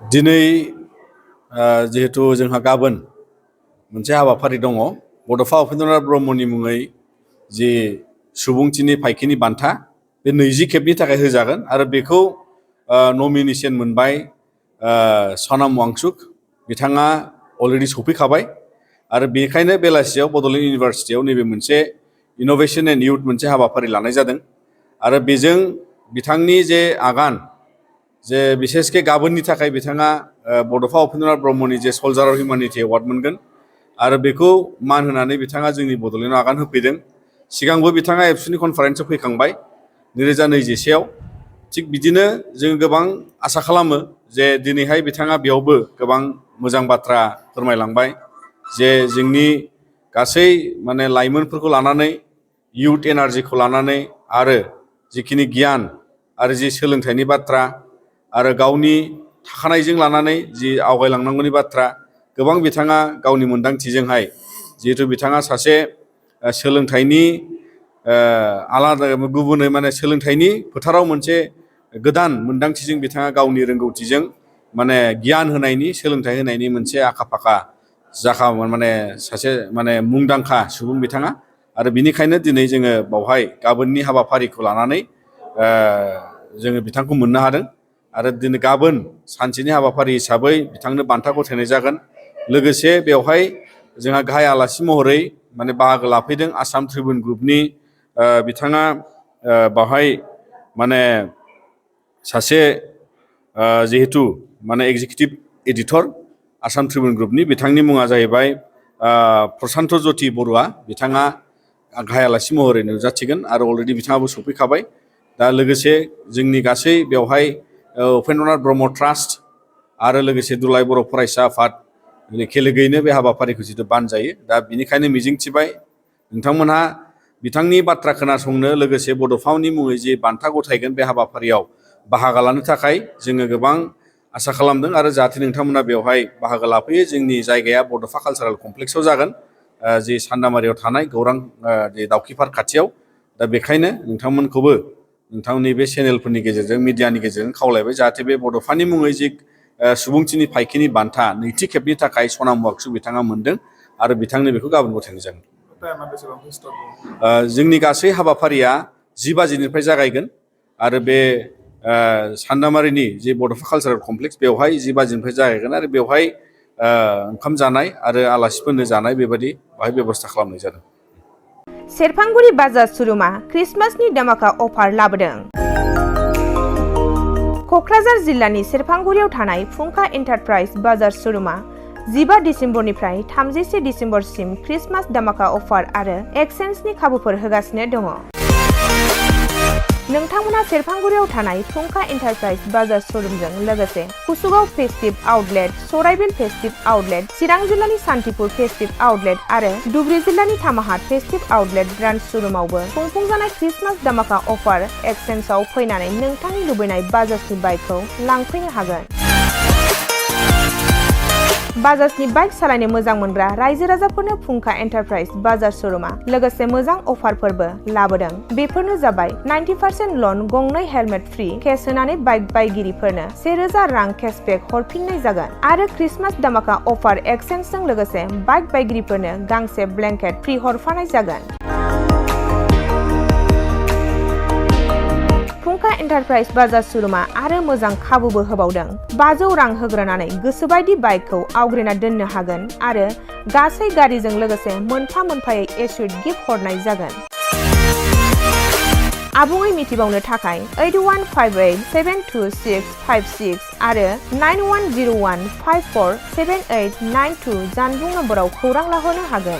दिनै जिहेतु जोंहा गाबोन मोनसे हाबाफारि दङ बड'फा उपेन्द्रनाथ ब्रह्मनि मुङै जि सुबुंथिनि फायखिनि बान्था बे 20 खेबनि थाखाय होजागोन आरो बेखौ नमिनेसन मोनबाय सनाम वांचुक बिथाङा अलरेडि सफैखाबाय आरो बेनिखायनो बेलासियाव बड'लेण्ड इउनिभारसिटियाव नैबे मोनसे इनोभेशन एन्ड इउथ मोनसे हाबाफारि लानाय जादों आरो बेजों बिथांनि जे आगान जे बिसेसके गाबोननि थाखाय बिथाङा बड'फा उपेन्द्रनाथ ब्रह्मनि जे सल्जार अफ हिउमेनिटी एवार्ड मोनगोन आरो बेखौ मान होनानै बिथाङा जोंनि बड'लेण्डआव आगान होफैदों सिगांबो बिथाङा एबसुनि कनफारेन्सआव फैखांबाय 2021 आव थिग बिदिनो जों गोबां आसा खालामो जे दिनैहाय बिथाङा बेयावबो गोबां मोजां बाथ्रा फोरमायलांबाय जे जोंनि गासै माने लाइमोनफोरखौ लानानै इउथ एनार्जिखौ लानानै आरो जिखिनि गियान आरो जि सोलोंथाइनि बाथ्रा आरो गावनि थाखानायजों लानानै जि आवगायलांनांगौनि बाथ्रा गोबां बिथाङा गावनि मोनदांथिजोंहाय जिहेतु बिथाङा सासे सोलोंथाइनि आलादा गुबुनै माने सोलोंथाइनि फोथाराव मोनसे गोदान मोनदांथिजों बिथाङा गावनि रोंगौथिजों माने गियान होनायनि सोलोंथाइ होनायनि मोनसे आखा-फाखा माने सासे माने मुंदांखा सुबुं बिथाङा आरो बिनिखायनो दिनै जोङो बावहाय गाबोननि हाबाफारिखौ लानानै जोङो बिथांखौ मोननो हादों आरो दिनै गाबोन सानसेनि हाबाफारि हिसाबै बिथांनो बान्था गथायनाय जागोन लोगोसे बेवहाय जोंहा गाहाय आलासि महरै माने बाहागो लाफैदों आसाम ट्रिबुन ग्रुपनि बिथाङा बावहाय माने सासे जिहेतु माने एग्जिकिउटिभ एडिटर आसाम ट्रिबुन ग्रुपनि बिथांनि मुङा जाहैबाय प्रसान्त ज्योति बरुवा बिथाङा गाहाय आलासि महरै नुजाथिगोन आरो अलरेडि बिथाङाबो सफैखाबाय दा लोगोसे जोंनि गासै बेवहाय उपेन्द्रनाथ ब्रह्म ट्रास्ट आरो लोगोसे दुलाराय बर' फरायसा आफाद खेलेगैनो बे हाबाफारिखौ जितु बानजायो दा बिनिखायनो मिजिंथिबाय नोंथांमोनहा बिथांनि बाथ्रा खोनासंनो लोगोसे बड'फानि मुङै जि बान्था गथायगोन बे हाबाफारियाव बाहागो लानो थाखाय जोङो गोबां आसा खालामदों आरो जाहाथे नोंथांमोना बेवहाय बाहागो लाफैयो जोंनि जायगाया बड'फा कालचारेल कमप्लेक्सआव जागोन जि सान्दामारियाव थानाय गौरां दाउखिपार खाथियाव दा बेखायनो नोंथांमोनखौबो नोंथांमोननि बे चेनेलफोरनि गेजेरजों मिडियानि गेजेरजों खावलायबाय जाहाथे बे बड'फानि मुङै जि सुबुंथिनि फायखिनि बान्था 2थि खेबनि थाखाय सनाम वांचुक बिथाङा मोनदों आरो बिथांनो बेखौ गाबोन गथायनाय जागोन जोंनि गासै हाबाफारिया 10 बाजिनिफ्राय जागायगोन आरो बे सान्दामारिनि जे बड'फा कालचारेल कमप्लेक्स बेवहाय 10 बाजिनिफ्राय जागायगोन आरो बेवहाय ओंखाम जानाय आरो आलासिफोरनो जानाय बेबायदि बाहाय बेबस्था खालामनाय जादों सेरफांगुरि बाजार श'रुमा क्रिसमासनि दामाका अफार लाबोदों क'क्राझार जिल्लानि सेरफांगुरियाव थानाय फुंखा एन्टारप्राइज बाजार श'रुमा 15 डिसेम्बरनिफ्राय 31 डिसेम्बरसिम क्रिसमास दामाका अफार आरो एक्सचेन्जनि खाबुफोर होगासिनो दङ नोंथांमोना सेरफांगुरियाव थानाय फुंखा एन्टारप्राइज बाजार श'रुमजों लोगोसे कुसुगाव फेस्टिभ आउटलेट सराइबिल फेस्टिभ आउटलेट चिरां जिल्लानि सान्तिपुर फेस्टिभ आउटलेट आरो धुबरी जिल्लानि थामाहाट फेस्टिभ आउटलेट ब्रान्च श'रुमावबो खुंफुंजानाय क्रिसमास दामाका अफार एक्सचेन्जआव फैनानै नोंथांनि लुबैनाय बाजाजनि बाइकखौ लांफैनो हागोन बाजाजनि बाइक सालायनो मोजां मोनग्रा रायजो राजाफोरनो फुंखा एन्टारप्राइज बाजार श'रुमा लोगोसे मोजां अफारफोरबो लाबोदों बेफोरनो जाबाय 90% लन गंनै हेलमेट फ्रि केस होनानै बाइक बायगिरिफोरनो 1000 रां केशबेक हरफिननाय जागोन आरो क्रिसमास दामाका अफार एक्सचेन्जजों लोगोसे बाइक बायगिरिफोरनो गांसे ब्लेंकेट फ्रि हरफानाय जागोन फुंखा एन्टारप्राइज बाजार श'रुमा आरो मोजां खाबुबो होबावदों 500 रां होग्रोनानै गोसोबायदि बाइकखौ आवग्रिना दोननो हागोन आरो गासै गारिजों लोगोसे मोनफा-मोनफायै एसुइट गिफ्ट हरनाय जागोन आबुङै मिथिबावनो थाखाय 8158726656 आरो 9101547892 जानबुं नम्बराव खौरां लाहरनो हागोन